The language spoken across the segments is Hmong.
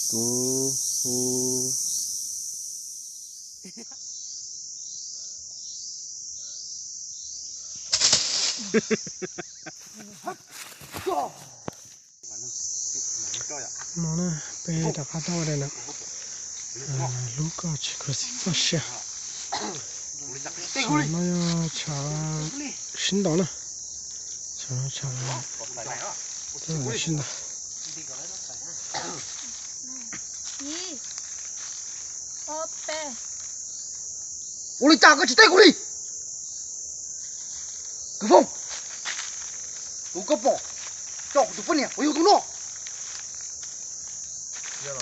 Kuv hu. No na, peb rov qab tuaj ua dej no. Hlub koj tsis khuv xim txoj sia. Tshav no yog tshav sib ntaus na. Tshav no tshav sib ntaus. Ua li cas koj tsis teb kuv li? Kwv Fooj, tus koj pom coj kuv tus poj niam puas yog tus no? Tus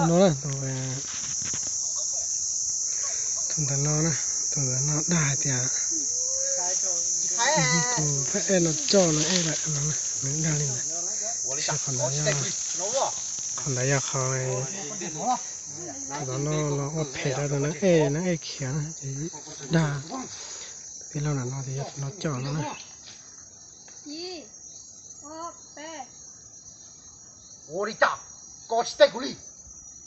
no na, tus, tus ntawm no na, tus ntawm no dag hais tias tus phab ej no coj no ej lawm no, nws dag li ntawd. Tab sis qhov ntawd yog, qhov ntawd yog qhov, tus no los ua phem rau tus neeg ej, neeg ej khiav na, dag. Tij laug ntawm no ces yog tus no coj no na. Ua li cas koj tsis teb kuv li?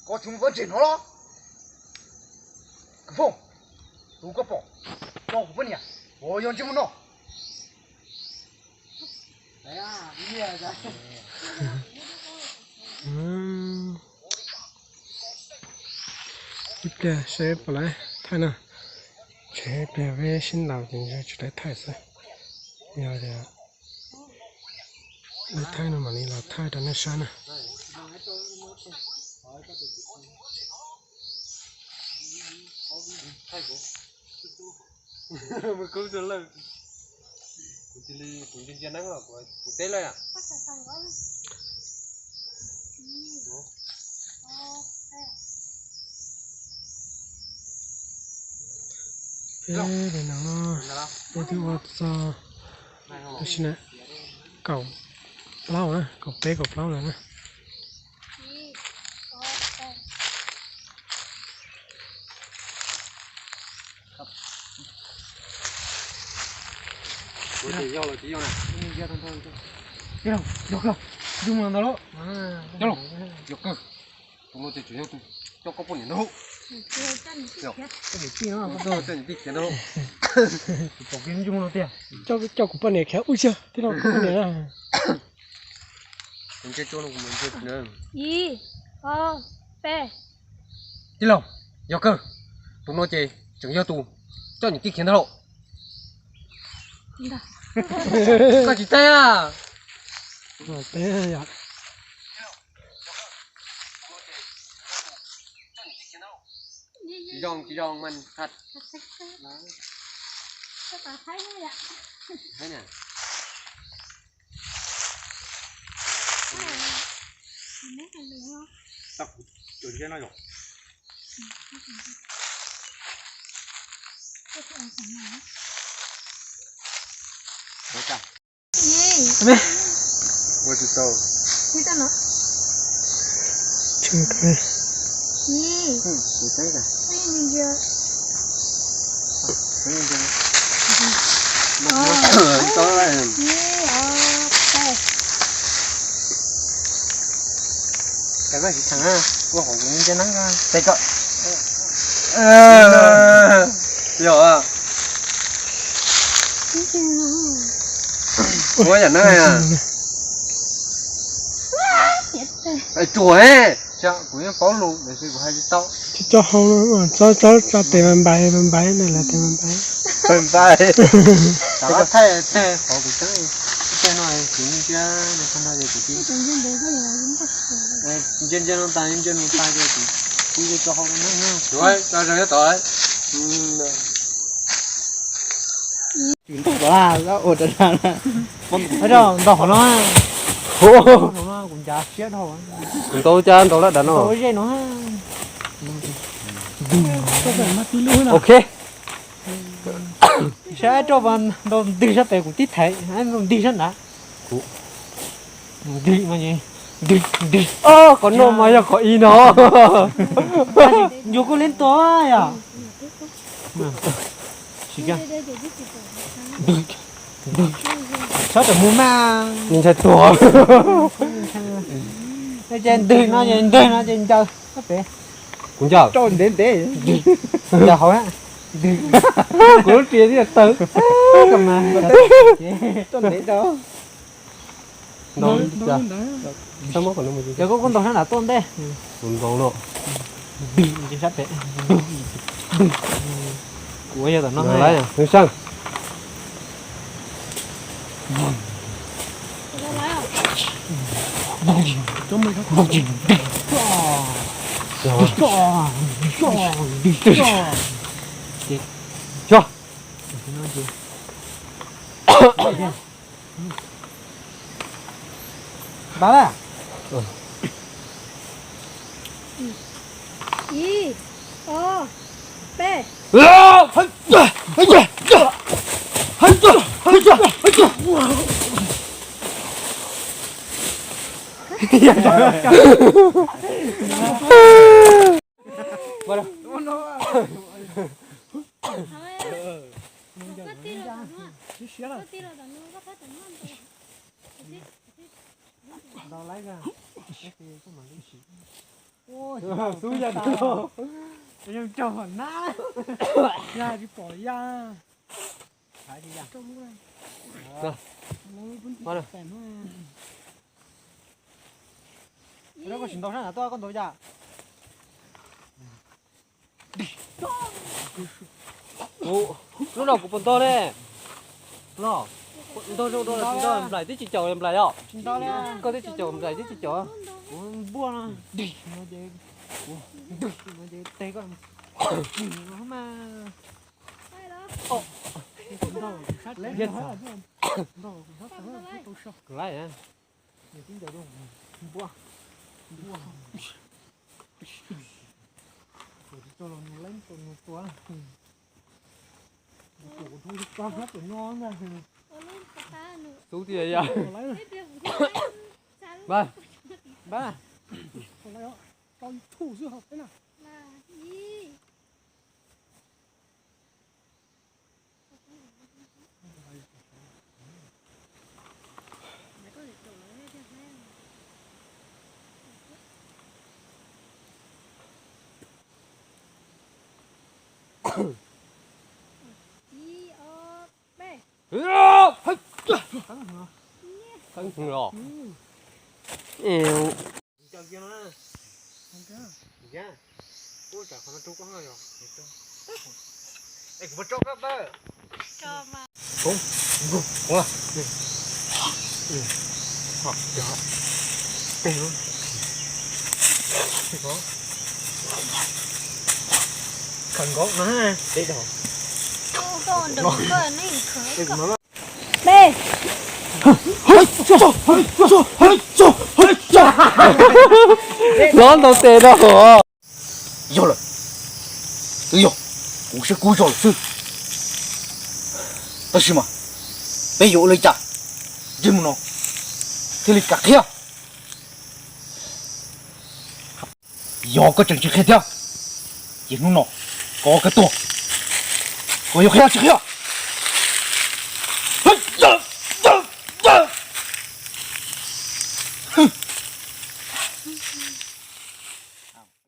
Koj tsis mus pab ntseg no los? Kwv Fooj, tus koj pom coj kuv poj niam puas yog ntsej muag no? Ib pliag saib puas lawv thaij na. Tsam ib pliag peb sib ntaus ces ntshe tsis lawv thaij xwb. Yog tias lawv thaij no mam li los thaij rau nej saib na. Kuv cia li, kuv ntsia ntsia neeb los kuv teb lawm. Peb li no, peb twb ua txog, tam sim na, kaum plaub na, kaum peb kaum plaub lawm na. Yog kawg, yog kawg, tus no ces tseem yog tus coj koj poj niam ntag lauj. Coj kuv poj niam khiav ub xyov tij laug, koj poj niam na. Ib, ob, peb. Tij laug, yog kawg, tus no ces tseem yog tus coj niam tij khiav ntag lauj. Koj tsis teb a? Tsis zoo, tsis zoo mas qhia. Ua tsis tau. Cov koj tsis txheem, ua qhov kuv ntsia neeb, yog, ua yam neeb. Tsuas, kuv yeej paub lus tiam sis kuv hais tsis tau. Tsis tso hau, tso, tso, tso tes npais npais na, lawv tes npais. Thaij tej qhov kuv tseeb, tej no kuv ntsia, ntsia ntsia no tas, ntsia no tas ces kuv tsis tso hau no na. Tsis ntau, ua rau ntau qhov no. Kuv ncav siab dhau. Kuv ntau cas ntau lawm dav no. Zej no. Ok. Saib rau ntau ntwg sab pem kuv tib thaiv, ntau ntwg sab nrad. Ntwg, ntwg, ntwg. Qhov no mas yog qhov ib no. Yuav kuj li ntua yom. Sab tam mus mas ntshai tuag. Ces ntwg no ces ntwg no ces ncaws pem. Kuv ncaws. Ncaws hauv. Kuv lub ris thiaj tawg. Ces koj kuj ntaus sab nram tuaj ntej. Kuv ntaus no. Sab pem. Kuv yog tam no. Npaj lawm. Ib, ob, peb. Xub ya, ya tsis pom ya. Koj tsis ntaus sab nram tuaj, koj ntaus cas? Lub no kuv puas ntog ne? Los, ntog zoo rau los tsis ntog, nplaim twb tsis caum nplaim os. Koj twb tsis caum nplaim twb tsis caum. Kuv npuaj no. Kuv ntws no ces tes koj mas. Laib. Npuaj. Npuaj. Tsis tau los nws laib tau nws tua. Xub tiag ya. Npaj. Tau ib thum xwb hos peb na. Ib, ob, peb. Heev los. Kuv khawv nkaus na. Peb. Los ntaus tes rau hauv. Yog lawm, twb yog kuv siab kub zog lawm xwb. Tab sis mas peb yuav ua li cas ntsej muag no thiaj li kam qhia? Yog koj tseem tsis qhia thiab, ces hnub no koj kawg tuag. Koj yuav qhia tsis qhia?